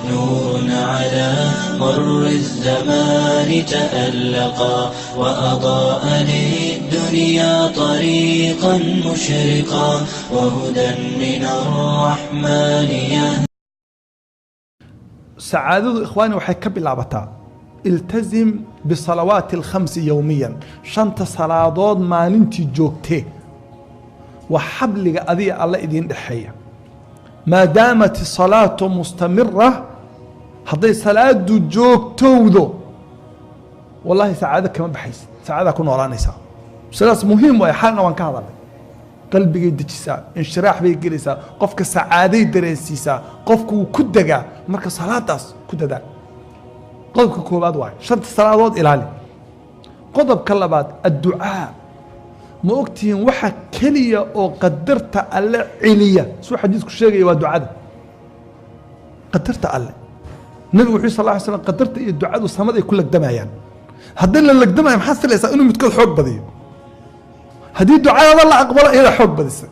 نور على مر الزمان تألقا وأضاء للدنيا طريقا مشرقا وهدى من الرحمن يهدي. Sacaadadu, ikhwaani, waxay ka bilaabataa iltazim bisalawaati alkhamsi yowmiyan, shanta salaadood maalintii joogtee. Waa xabliga adiga Alla idiin dhexeeya. Maadaamat isalaatu mustamira, hadday salaadu joogtowdo, wallahi sacaado kama baxaysid, sacaadaa ku noolaanaysaa. Sidaas muhiim waay. Xalna waan ka hadalnay. Qalbigay dejisaa, inshiraax bay gelaysaa qofka, sacaaday dareensiisaa, qofku wuu ku degaa. Marka salaadaas ku dadaal, qodobka koowaad waay, shanta salaadood ilaali. Qodobka labaad, adducaa. Ma ogtihiin waxa keliya oo qadarta Alle celiya, suu xadiisku sheegaya, waa ducada? Qadarta Alle, Nabigu wuxuu sal ly slam, qadarta iyo ducadu samaday ku legdamayaan. Haddii la legdamayo, maxaad filaysaa? Inuu midkood xoog badiyo. Haddii ducadaada la aqbalo, iyadaa xoog badisay.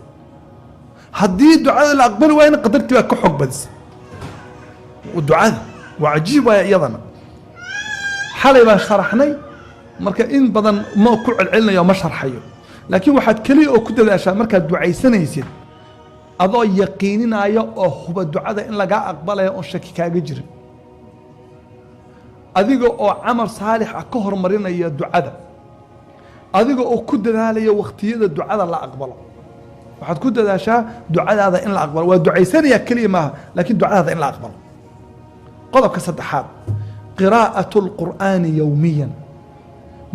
Haddii ducada la aqbali waayna, qadartii baa ka xoog badisay ducada. Waa cajiib waaya. Iyadana xalay baan sharaxnay, marka in badan ma ku celcelinayo, ma sharxayo. Laakiin waxaad keliya oo ku dadaashaa, markaad ducaysanaysid, adoo yaqiininaya oo huba ducada in lagaa aqbalaya, oon shaki kaaga jirin, adiga oo camal saalix ah ka hormarinaya ducada, adiga oo ku dadaalaya wakhtiyada ducada la aqbalo. Waxaad ku dadaashaa ducadaada in la aqbalo. Waa ducaysanaya keliya maaha, laakiin ducadaada in la aqbalo. Qodobka saddexaad, qiraa'atu lqur'aani yowmiyan.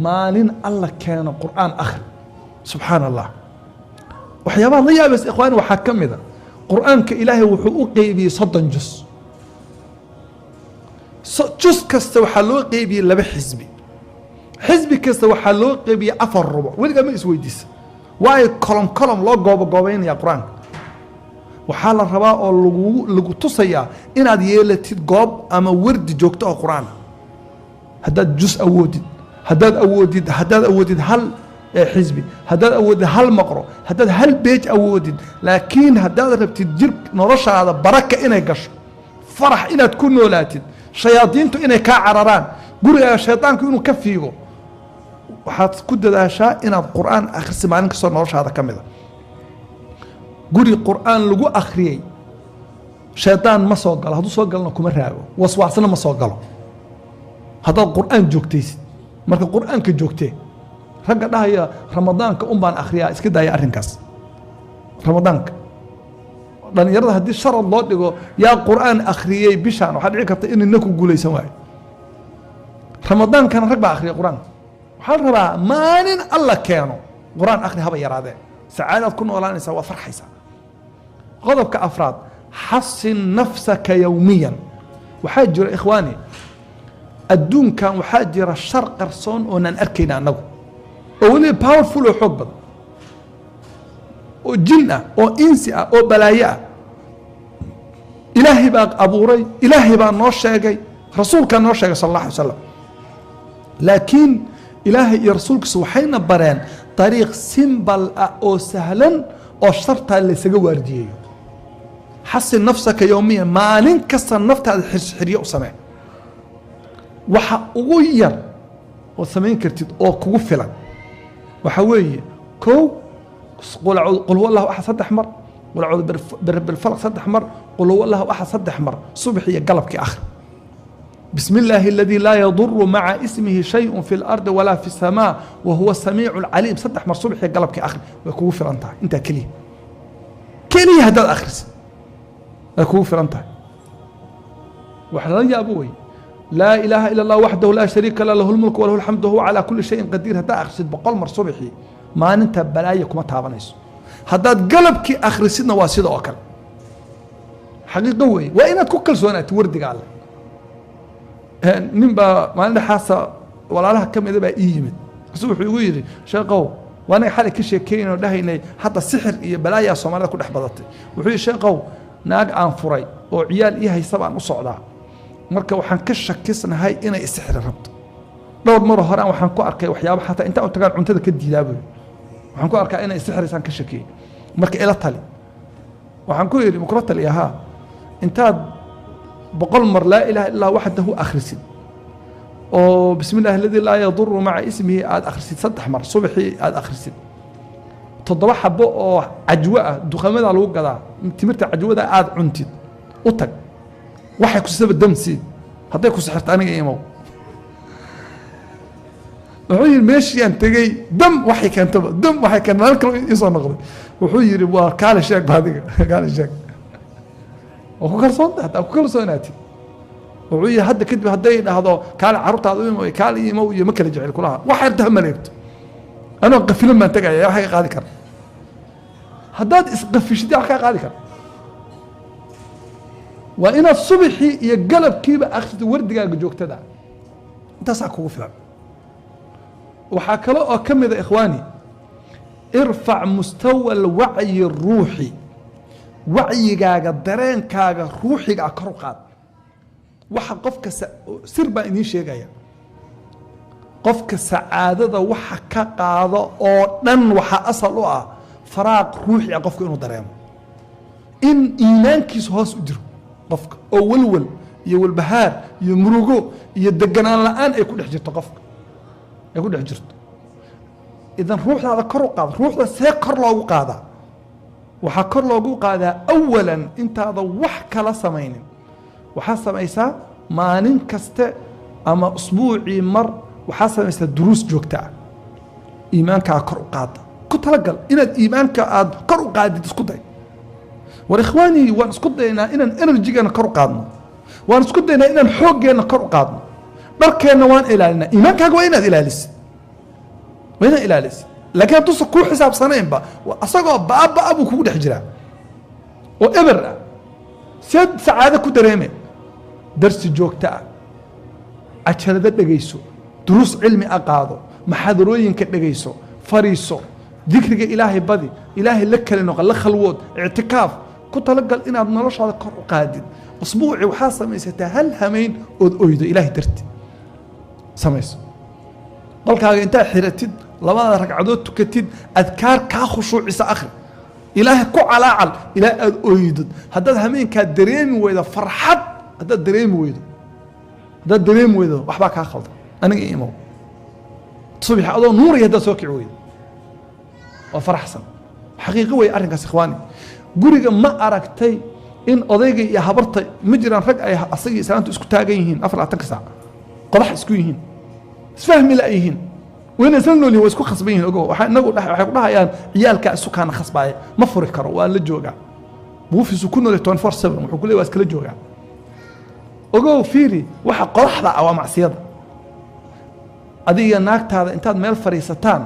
Maalin Alla keeno qur'aan akhri. Subxaan Allah, waxyaabaha la yaabaysa, ikhwaani, waxaa ka mid a qur'aanka Ilaahay wuxuu u qeybiyey 30 jus. Jus kasta waxaa loo qeybiyey laba xisbi, xisbi kasta waxaa loo qeybiyey afar rubuc. Weligaa ma isweydiisa waayo column column loo goobo goobeynaya qur-aanka? Waxaa la rabaa oo lagu tusayaa inaad yeelatid goob ama wardi joogto oo qur-aan. Haddaad jus awoodid, haddaad awoodid hal xisbi, haddaad awoodid hal maqro, haddaad hal page awoodid, laakiin haddaad rabtid jir noloshaada baraka inay gasho, farax inaad ku noolaatid, shayaadiintu inay kaa cararaan, gurigaaga shaydaanku inuu ka fiigo, waxaad ku dadaashaa inaad qur-aan akhrisi maalin kastoo noloshaada ka mida. Guri qur-aan lagu akhriyey shaydaan ma soo galo, hadduu soo galona kuma raago, waswaasna ma soo galo haddaad qur-aan joogtaysid. Marka qur-aanka joogtee. Ragga dhahaya "Ramadaanka un baan akhriyaa", iska daaya arrinkaas Ramadaanka. Dhalinyarada haddii sharad loo dhigo "Yaa qur-aan akhriyey bishaan?", waxaa dhici karta inay na ku guulaysan waayo. Ramadaankana rag baa akhriya qur-aanka. Waxaa la rabaa maalin Alla keeno qur-aan akhri, haba yaraadee, sacaadaad ku noolaanaysaa, waa farxaysaa. Qodobka afraad, xasin nafsaka yowmiyan. Waxaa jira, ikhwaani, adduunkan waxaa jira shar qarsoon oonaan arkayna annagu, oo weliba powerful oo xoog badan, oo jin ah, oo insi ah, oo balaayo ah. Ilaahay baa abuuray, Ilaahay baa noo sheegay, rasuulkaa noo sheegay sal allah alay slam. Laakiin Ilaahay iyo rasuulkiisu waxayna bareen dariiq simple ah oo sahlan oo shartaa laysaga waardiyeeyo. Xasin nafsaka yowmiyan, maalin kasta naftaada xirxiryo u samee. Waxa ugu yar ood samayn kartid oo kugu filan waxaa weeye, kow, qul huwa Allahu axad saddex mar, qul acuudu birabbi lfalaq saddex mar, qul huwa Allahu axad saddex mar, subax iyo galabkii akhri. بسم الله الذي لا يضر مع اسمه شيء في الأرض ولا في السماء وهو السميع العليم saddex mar subax iyo galabkii akhri. Way kugu filan tahay intaa keliya. Keliya haddaad akhrisid way kugu filan tahay. Wax lala yaabo wey. لا إله إلا الله وحده لا شريك له، له الملك وله الحمد وهو على كل شيء قدير haddaad akhrisid 100 mar subaxii, maalinta balaayo kuma taabanayso. Haddaad galabkii akhrisidna waa sida oo kale. Xaqiiqo weeye, waa inaad ku kalsoonaatid wardiga Alle. Nin baa maalin dhexaasa walaalaha ka mida baa ii yimid. Kasu wuxuu igu yidhi: "Sheekow, waa anaga xalay ka sheekeynay oo dhahaynay hadda sixir iyo balaayaa Soomaalida ku dhex badatay." Wuxuu yidhi: "Sheekow, naag aan furay oo ciyaal ii haysa baan u socdaa. Marka waxaan ka shakisnahay inay isixri rabto. Dhowr maroo hore aan waxaan ku arkay waxyaaba, xataa intaan u tagaan cuntada ka diidaa." Buyi, "Waxaan ku arkaa inay isixraysaan ka shakiyey, marka ila tali." Waxaan ku yidhi: "Makula taliya? Haa, intaad 100 mar laa ilaaha illaa waxdahu akhrisid, oo bismi illahi aladi laa yaduru maca ismihi aad akhrisid 3 mar subaxii aad akhrisid, 7 xabo oo cajwo ah duqamada lagu gadaa timirta cajwada aad cuntid, u tag waxay ku saba damsi hadday ku sixirto aniga imow. Wuxuu yidhi meeshii aan tegey dam waxay keentaba, dam waxay keentaba, maalin kale ii soo noqday. Wuxuu yidhi waa kaale sheeg ba adiga, kaale sheeg, waa ku kalsoon tahay, hataa ku kalsoonaatid. Wuxuu yidhi hadda kadib hadday dhahdo kaale carruurtaada u imow, kaale imow iyo ma kala jecel kulaha, wax yarta ha maleegto, anoo qafilan baan tegaya, wax ka qaadi kara. Haddaad isqafishid wax kaa qaadi kara. Waa inaad subaxii iyo galabkiiba akhristo wardigaaga joogtada, intaasaa kugu filan. Waxaa kale oo ka mid a ikhwaani, irfac mustawa alwacyi ruuxi, wacyigaaga dareenkaaga ruuxiga kor u qaad. Waxa qofka sir baan idiin sheegaya, qofka sacaadada waxa ka qaado oo dhan waxaa asal u ah faraaq ruuxi ah qofka inuu dareemo, in iimaankiisu hoos u jiro qofka, oo walwal iyo walbahaar iyo murugo iyo deganaan la-aan ay ku dhex jirto qofka, ay ku dhex jirto. Idan ruuxdaada kor u qaad. Ruuxda see kor loogu qaadaa? Waxaa kor loogu qaadaa awalan intaada wax kala samaynin, waxaa samaysaa maalin kaste ama usbuucii mar, waxaa samaysaa duruus joogta ah, iimaankaa kor u qaada. Ku talagal inaad iimaanka aad kor u qaadid, isku day. War ikhwaanii, waan isku daynaa inaan enerjigeena kor u qaadno, waan isku daynaa inaan xooggeenna kor u qaadno, dharkeenna waan ilaalinaa. Iimaankaaga waa inaad ilaalisid, waa inaad ilaalisid. Laakiin hadduusan kuu xisaabsanaynba, asagoo baaba buu kugu dhex jiraa oo eber ah, seed sacaado ku dareeme? Darsi joogto ah, cajalado dhegayso, duruus cilmi a qaado, maxaadarooyinka dhegayso, fariiso, dikriga ilaahay badi, ilaahay la kali noqo, la khalwood, ictikaaf ku talagal inaad noloshaada kor u qaadid. Usbuuci waxaa samaysataa hal hamayn ood oydo ilaahay darti samayso, qolkaaga intaad xiratid, labada ragcadood tukatid, adkaar kaa khushuucisa akhri, ilaahay ku calaacal ilaa aad oydod. Haddaad hameenkaa dareemi weydo farxad, haddaad dareemi weydo, haddaad dareemi weydo waxbaa kaa khaldan, aniga imow. Subaxi adoo nuuraya haddaad soo kici weydo waa faraxsan, xaqiiqo wey arrinkaas. Ikhwaani, guriga ma aragtay in odayga iyo habarta ma jiraan rag ay asagii islaantu isku taagan yihiin 24 saac, qodax isku yihiin, isfahmi la yihiin, wayna isla nool yihin, way isku khasban yihin. Ogo waxay inagu waxay ku dhahayaan ciyaalkaa isu kaana khasbaaya, ma furi karo, waa la joogaa, buufisu ku nool 24/7, wuxuu ku leeyahay waa iskala joogaa. Ogow fiiri, waxa qodaxda ah waa macsiyada. Adiga naagtaada intaad meel fadhiisataan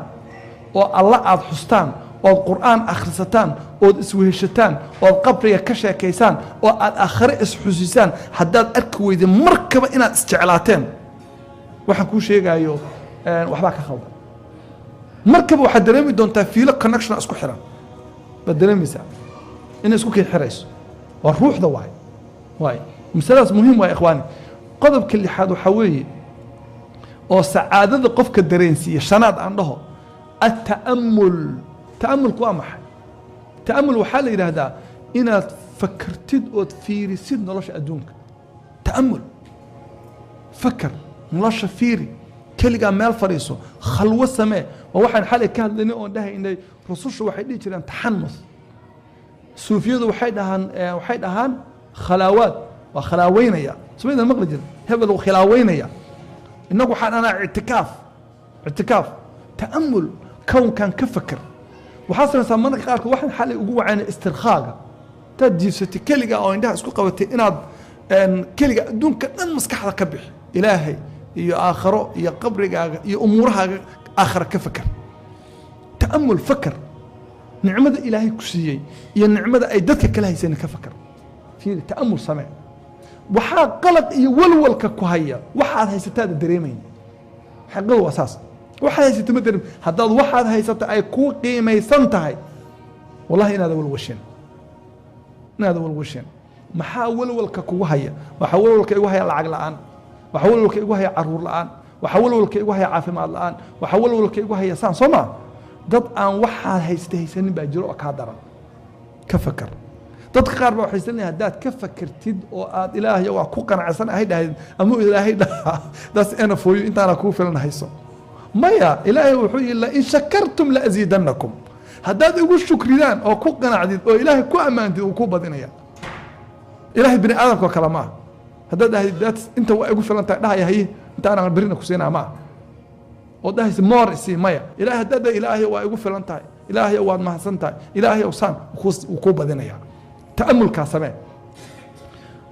oo alla aad xustaan, ood qur'aan akhrisataan, ood isweheshataan, ood qabriga ka sheekaysaan, oo aad aakhare isxusisaan, haddaad arki weyday markaba inaad isjeclaateen, waxaan kuu sheegaayo waxbaa ka khaldan. Markaba waxaad dareemi doontaa fiilo connection isku xiran baad dareemaysaa inay isku kii xirayso, waa ruuxda waay. Waay masaladaas muhiim waay ikhwaani. Qodobka lixaad waxaa weeye oo sacaadada qofka dareensiiya, shanaad aan dhaho, التأمل. Ta'amulku waa maxay? Ta'amul waxaa la yidhaahdaa inaad fakartid ood fiirisid nolosha adduunka. Ta'amul, fakar, nolosha fiiri, keligaa meel fadhiiso, khalwo samee. Waa waxaan xalay ka hadlaynay oon dhahaynay rusushu waxay dhihi jireen taxanus, suufiyadu waxay dhahaan, waxay dhahaan khalaawaad, waa khalaaweynaya, sumaydan maqli jira hebel uu khilaaweynaya. Innagu waxaan dhahnaa ictikaaf, ictikaaf, ta'amul, kownkan ka fakar. Waxaa samaysaa mararka qaarkood waxaan xalay ugu wacaynay istirkhaaga, intaad jiifsatay keliga oo indhaha isku qabatay inaad keliga adduunka dhan maskaxda ka bixi, ilaahay iyo aakharo iyo qabrigaaga iyo umuurahaaga aakhara ka fakar. Ta'amul, fakar, nicmada ilaahay ku siiyey iyo nicmada ay dadka kala haysanin ka fakar, fiiri, ta'amul samee. Waxaa qalaq iyo walwalka ku haya waxaad haysataada dareemayn, xaqiiqadu waa saas, waxaad haysata ma dareem. Haddaad waxaad haysata ay kuu qiimaysan tahay, wallahi inaada walwasheen, inaada walwasheen. Maxaa walwalka kugu haya? Waxaa walwalka igu haya lacag la'aan, waxaa walwalka igu haya caruur la'aan, waxaa walwalka igu haya caafimaad la'aan, waxaa walwalka igu haya saan soo maa. Dad aan waxaad haysta haysanin baa jiro oo kaa daran, ka fakar. Dadka qaar baa waxay isleeyihin haddaad ka fakertid oo aad Ilaahay waa ku qanacsan ahay dhahayd ama Ilaahay dhaha, "That's enough for you, intaana kuu filan hayso." Maya, Ilaahay wuxuu yihi, "لئن شكرتم لأزيدنكم." Haddaad igu shukridaan oo ku qanacdid oo Ilaahay ku ammaantid, wuu kuu badinaya. Ilaahay bini aadamka oo kale ma ah. Haddaad dhahdid, "That's inta waa igu filan tahay," dhahaya, "Haye, intaana berrina ku siinaa," ma ah oo dhahaysa, "More isii." Maya, Ilaahay haddaad dhahay, "Ilaahay waa igu filan tahay, Ilaahay waad mahadsan tahay, Ilaahay saan," wuu kuu badinaya. Ta'amulkaa samee.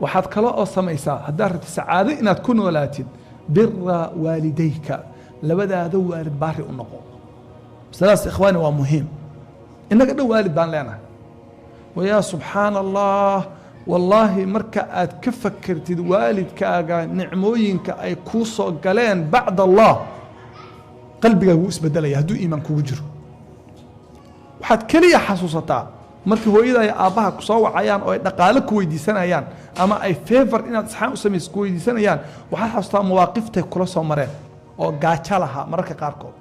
Waxaad kale oo samaysaa, haddaad rabtid sacaado inaad ku noolaatid, بر والديك, labadaada waalid baari u noqo. Masaladaas, ikhwaani, waa muhiim. Innaga dhan waalid baan leenahay. Wayaa subxaana Allah, wallaahi marka aad ka fakertid waalidkaaga nicmooyinka ay kuu soo galeen bacd Allah, qalbigaagu wuu isbedelaya hadduu iimaan kugu jiro. Waxaad keliya xasuusataa markii hooyada iyo aabbaha ku soo wacayaan oo ay dhaqaale ku weydiisanayaan ama ay favor inaad isxaan u samayso ku weydiisanayaan, waxaad xasuusataa mawaaqiftay kula soo mareen oo gaajo lahaa mararka qaarkood,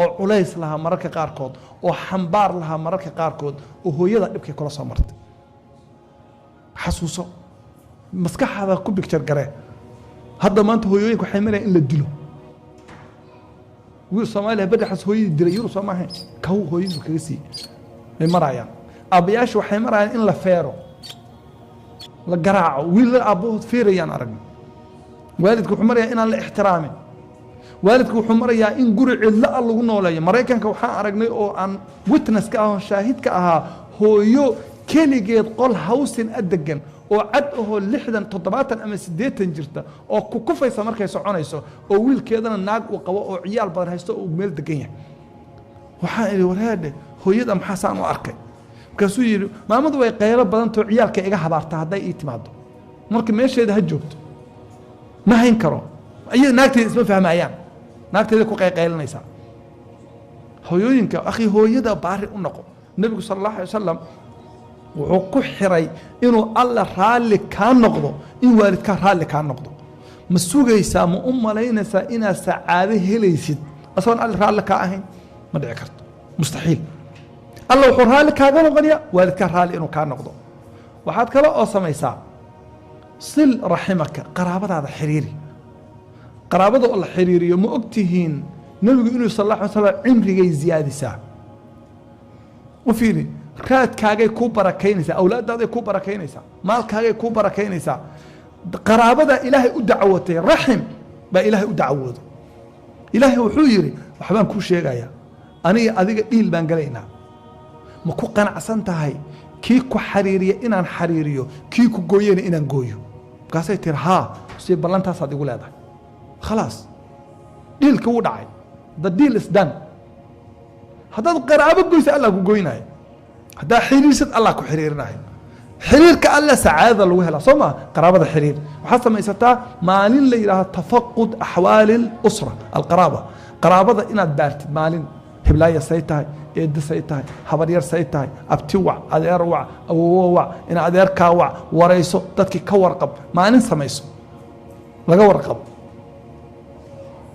oo culays lahaa mararka qaarkood, oo xambaar lahaa mararka qaarkood, oo hooyada dhibkay kula soo martay. Xasuuso, maskaxaada ku picture garee. Hadda maanta hooyooyinka waxay marayaan in la dilo. Wiil Soomaaliya badaxaas hooyadii dilay, Yurub soo maahayn, kaw hooyadu kaga siiyey bay marayaan. Aabbayaasha waxay marayaan in la feero, la garaaco. Wiil aabbahood feerayaan aragna. Waalidka wuxuu marayaa inaan la ixtiraamin. Waalidka wuxuu marayaa in guri cidlo ah lagu nooleeyo. Maraykanka waxaan aragnay oo aan witness ka ah oo shaahid ka ahaa hooyo keligeed qol housing a degan oo cad ahoo 60, 70 ama 80 jirta oo ku kufaysa markay soconayso, oo wiilkeedana naag uu qabo oo ciyaal badan haysto oo uu meel degan yahay. Waxaan idhi, "Wareedhe, hooyada maxaa saan u arkay?" Markaasuu yidhi, "Maamadu way qaylo badantao, ciyaalka iga habaarta hadday ii timaado. Marka meesheeda ha joogto, ma hayn karo. Iyada naagteeda isma fahmayaan, naagteeda ku qayqaylinaysaa." Hooyooyinka, akhi, hooyada baari u noqo. Nebigu sala Allahu alay wasalam wuxuu ku xiray inuu Alla raalli kaa noqdo in waalidkaa raalli kaa noqdo. Ma sugaysaa, ma u malaynaysaa inaad sacaado helaysid asagoon Alla raalli kaa ahayn? Ma dhici karto, mustaxiil. Alla wuxuu raalli kaaga noqonayaa waalidkaa raalli inuu kaa noqdo. Waxaad kale oo samaysaa, صل رحمك, qaraabadaada xiriiri. Qaraabada oo la xiriiriyo, ma ogtihiin nebigu inuu sal alla alay slam cimrigay ziyaadisaa? U fiiri, raadkaagay kuu barakaynaysaa, awlaadaaday kuu barakaynaysaa, maalkaagay kuu barakaynaysaa. Qaraabada Ilaahay u dacwootay, raxim baa Ilaahay u dacwooday. Ilaahay wuxuu yidhi, "Waxbaan kuu sheegayaa, aniga adiga deal baan galaynaa. Ma ku qanacsan tahay kii ku xariiriya inaan xariiriyo, kii ku gooyena inaan gooyo?" Markaasay tiri, "Haa." Si ballantaasaad igu leedahay. Khalaas, dealka wuu dhacay. The deal is done. Haddaad qaraabo goysa, Allah ku goynaayo. Haddaad xiriirsad, Allah ku xiriirinayo. Xiriirka Alla sacaadada lagu helaa, soo maa? Qaraabada xiriir. Waxaad samaysataa maalin la yidhaahdo تفقد أحوال الأسرة القرابة, qaraabada inaad baartid maalin. Heblaaya say tahay? Eedda say tahay? Habaryar say tahay? Abti wac, adeer wac, awowo wac, ina adeerkaa wac, warayso dadkii, ka warqab. Maalin samayso laga warqabo.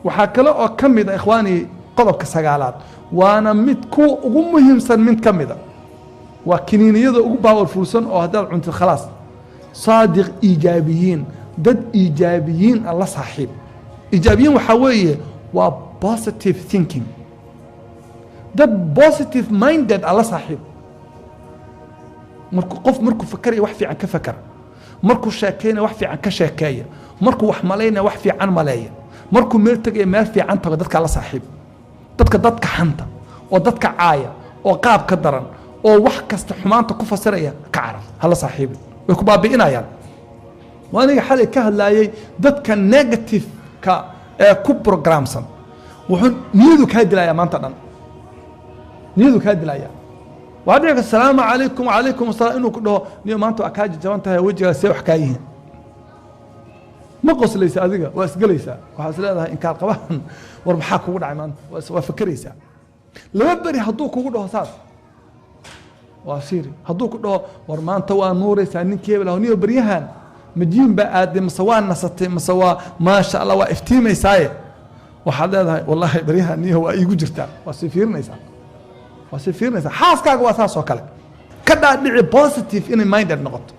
Waxaa kale oo ka mid a, ikhwaani, qodobka sagaalaad, waana mid kuwa ugu muhiimsan, mid ka mida waa kiniiniyada ugu powerfulsan oo haddaad cuntid khalaas: صادق إيجابيين, dad iijaabiyiin a la saaxiib. Iijaabiyiin waxaa weeye waa positive thinking, dad positive minded a la saaxiib. Markuu qof markuu fakaraya, wax fiican ka fakara. Markuu sheekeynaya, wax fiican ka sheekeeya. Markuu wax malaynaya, wax fiican maleeya. Markuu meel tegaya, meel fiican tago. Dadkaa la saaxiib. Dadka xanta oo dadka caaya oo qaabka daran oo wax kasta xumaanta ku fasiraya, ka carar, hala saaxiibin, way ku baabi'inayaan. Waa aniga xalay ka hadlaayay dadka negative-ka ee ku programsan. Wuxuu niyadu kaa dilayaa maanta dhan, niyadu kaa dilaya. Waxaa dhici karta, "Asalaamu calaykum." "Wacalaykum asalaam." Inuu ku dhaho, "Niyo, maanta waa kaa jajaban tahay, wejigaa see wax kaa yihiin?" Ma qoslaysa adiga, waa isgelaysaa. Waxaa is leedahay, "Inkaar qabahan, war maxaa kugu dhacay maanta?" Waa fakeraysaa. 2 beri hadduu kugu dhaho saas, waa siri. Hadduu ku dhaho, "War maanta waa nuuraysaa, ninkii hebel ah, niyo beryahan majiin baa aaday, mase waa nasatay, mase waa maasha Allah, waa iftiimaysaaye?" Waxaad leedahay, "Wallaahi beryahan niyo waa iigu jirtaa." Waa sii fiirinaysaa, waa sii fiirinaysaa. Xaaskaaga waa saas oo kale. Ka dhaadhici positive inay minded noqoto.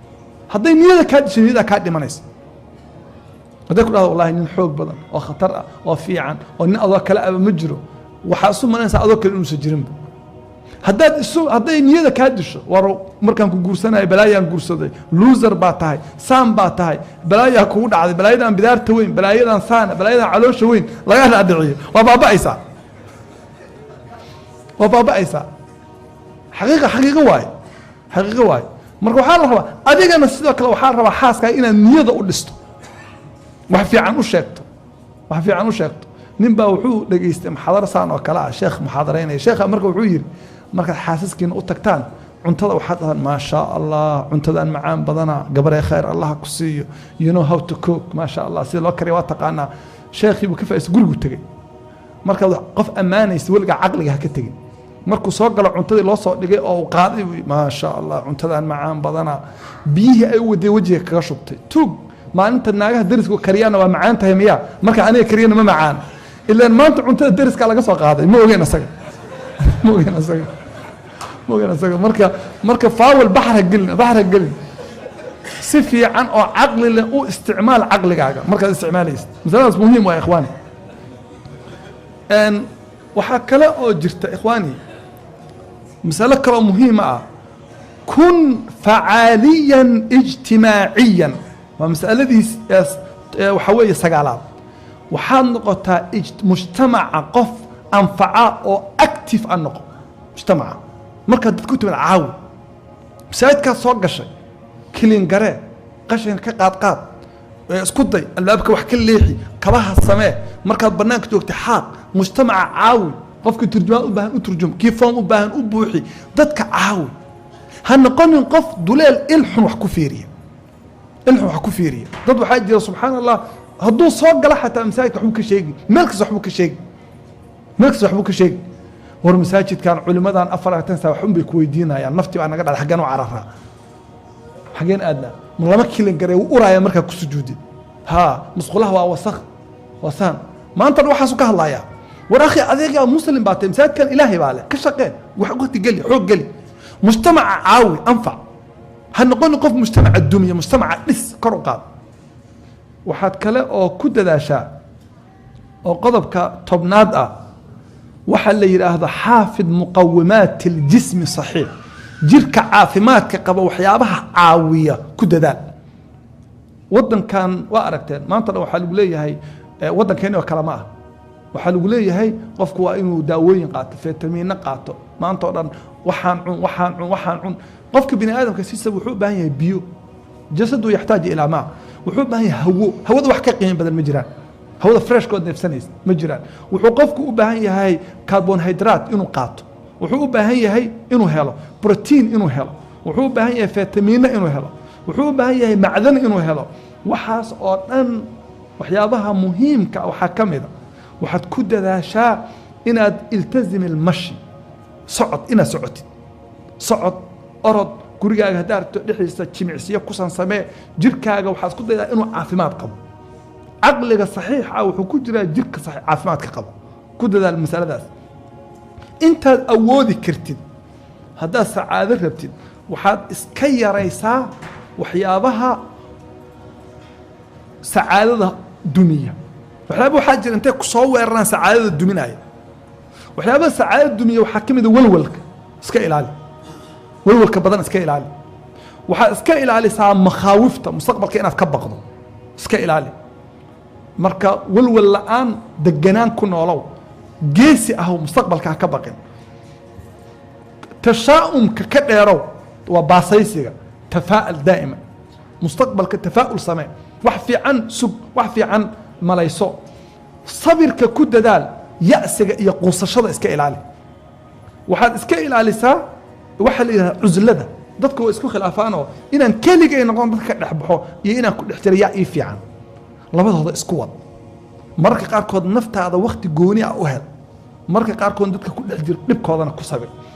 Hadday niyada kaa disho, niyada kaa dhimanaysa. Hadday ku dhahdo, "Wallahi nin xoog badan oo khatar ah oo fiican oo nin adoo kale aba ma jiro," waxaa isu malaynaysaa adoo kale inuusan jirinba. Haddaad isu hadday niyada kaa disho, "War markaan ku guursanayo balaayaan guursaday, loser baa tahay, saan baa tahay, balaayaa kugu dhacday, balaayadan bidaarta weyn, balaayadan saana, balaayadan caloosha weyn," lagaa dhaadhiciyo, waa baaba'aysaa, waa baaba'aysaa. Xaqiiqa, xaqiiqo waaye, xaqiiqo waaye. Marka waxaa la rabaa adigana sidoo kale, waxaa la rabaa xaaskaaga inaad niyada u dhisto, wax fiican u sheegto, wax fiican u sheegto. Nin baa wuxuu dhegeystay muxaadaro saan oo kale ah, sheekh muxaadaraynaya. Sheekha marka wuxuu yidhi, "Markaad xaasaskiina u tagtaan, cuntada waxaad dhahaan, 'Maashaa Allah, cuntadan macaan badana, gabaree, khayr Allah ku siiyo, you know how to cook, maasha Allah, sida loo kariya waa taqaanaa.'" Sheekhii buu ka faa'iistay, gurigu tegey. Markaad qof ammaanaysa, weligaa caqliga ha ka tegin. Markuu soo galo, cuntadii loo soo dhigay oo uu qaaday buu, "Maasha Allah, cuntadan macaan badana." Biyihii ay u waday wejiga kaga shubtay. "Tuug, maalinta naagaha deriska kariyaana waa macaan tahay miya? Marka aniga kariyana ma macaan? Ilaan maanta cuntada deriska laga soo qaaday." Ma ogeyn asaga, ma ogeyn asaga, ma ogeyn asaga. Marka faawal baxar ha gelin, baxar ha gelin. Si fiican oo caqli leh u isticmaal caqligaaga markaad isticmaalaysid. Masaladaas muhiim waa, ikhwaani. Waxaa kale oo jirta, ikhwaani, masalo kale oo muhiima ah: kun facaaliyan ijtimaaciyan. Waa masaladiis waxaa weeye sagaalaad. Waxaad noqotaa mujtamaca qof anfaca oo active a noqo. Mujtamaca markaad dadka u timid, caawi. Masaajidkaad soo gashay, clean garee, qashinka ka qaad qaad, isku day albaabka wax ka leexi, kabaha samee. Markaad banaanka joogtay, xaaq. Mujtamaca caawi. Qofkii turjumaan u baahan u turjum, kii foom u baahan u buuxi. Dadka caawi. Ha noqonin qof duleel, ilxun wax ku fiiriya, ilxun wax ku fiiriya. Dad waxaa jira, subxaan Allah, hadduu soo galo xataa masaajidka waxbuu ka sheegi, meel kasta waxbuu ka sheegi, meel kasta waxbuu ka sheegi. "War masaajidkan culimadan 24 saa waxun bay ku weydiinayaan, naftii baa naga dhacday, xaggeen u cararaa, xaggeen aadnaa? Ma lama clean garee, wuu uraaya markaa ku sujuudid, ha musqulaha waa wasakh, wasaan." Maanta dhan waxaasu ka hadlayaa. War akhi, adeegaa muslim baa tahay, masaajidkan Ilaahay baa leh, ka shaqee, wax waqti geli, xoog geli, mujtamaca caawi, anfac. Ha noqonin qof mujtamaca dumiya, mujtamaca dhis, kor u qaad. Waxaad kale oo ku dadaashaa oo qodobka 10aad ah, waxaa la yidhaahdo xaafid muqawimaat اljismi saxiix, jirka caafimaadka qaba waxyaabaha caawiya ku dadaal. Wadankan waa aragteen, maanta dhan waxaa lagu leeyahay, waddankeeni oo kale ma ah, waxaa lagu leeyahay qofku waa inuu daawooyin qaato, fitamiino qaato, maanta oo dhan waxaan cun, waxaan cun, waxaan cun. Qofka bini aadamka sisa wuxuu u baahan yahay biyo, jasadu yaxtaaj ilaa maa. Wuxuu u baahan yahay hawo, hawada wax ka qiimo badan ma jiraan, hawada freshkood neefsanaysa ma jiraan. Wuxuu qofku u baahan yahay carbohydrate inuu qaato, wuxuu u baahan yahay inuu helo protein inuu helo, wuxuu u baahan yahay fitamiino inuu helo, wuxuu u baahan yahay macdan inuu helo. Waxaas oo dhan waxyaabaha muhiimka ah waxaa ka mid a, waxaad ku dadaashaa inaad iltazim ilmashi, socod, inaad socotid, socod, orod, gurigaaga haddaad rabto dhexdiisa jimicsiyo kusan samee. Jirkaaga waxaad isku daydaa inuu caafimaad qabo. Caqliga saxiixa wuxuu ku jiraa jirka caafimaadka qabo. Ku dadaal masaladaas intaad awoodi kartid. Haddaad sacaado rabtid, waxaad iska yaraysaa waxyaabaha sacaadada dumiya. Waxyaaba waxaa jira intay kusoo weeraraan sacaadada duminaya. Waxyaabaha sacaadada dumiya waxaa ka mid a walwalka. Iska ilaali walwalka badan, iska ilaali. Waxaad iska ilaalisaa makhaawifta mustaqbalka inaad ka baqdo, iska ilaali. Marka walwal la-aan, deganaan ku noolow, geesi ahow, mustaqbalka ha ka baqin. Tashaa'umka ka dheerow, waa baasaysiga. Tafaa'al daa'ima, mustaqbalka tafaa'ul samee, wax fiican sug, wax fiican malayso. Sabirka ku dadaal, ya'siga iyo quusashada iska ilaali. Waxaad iska ilaalisaa waxaa la yidhahdaa cuslada. Dadku waa isku khilaafaanoo, inaan keligay noqon, dadka ka dhex baxo iyo inaan ku dhex jira yaa ii fiican? Labadooda isku wad. Mararka qaarkood naftaada wakti gooni ah u hel, mararka qaarkood dadka ku dhex jir, dhibkoodana ku sabir.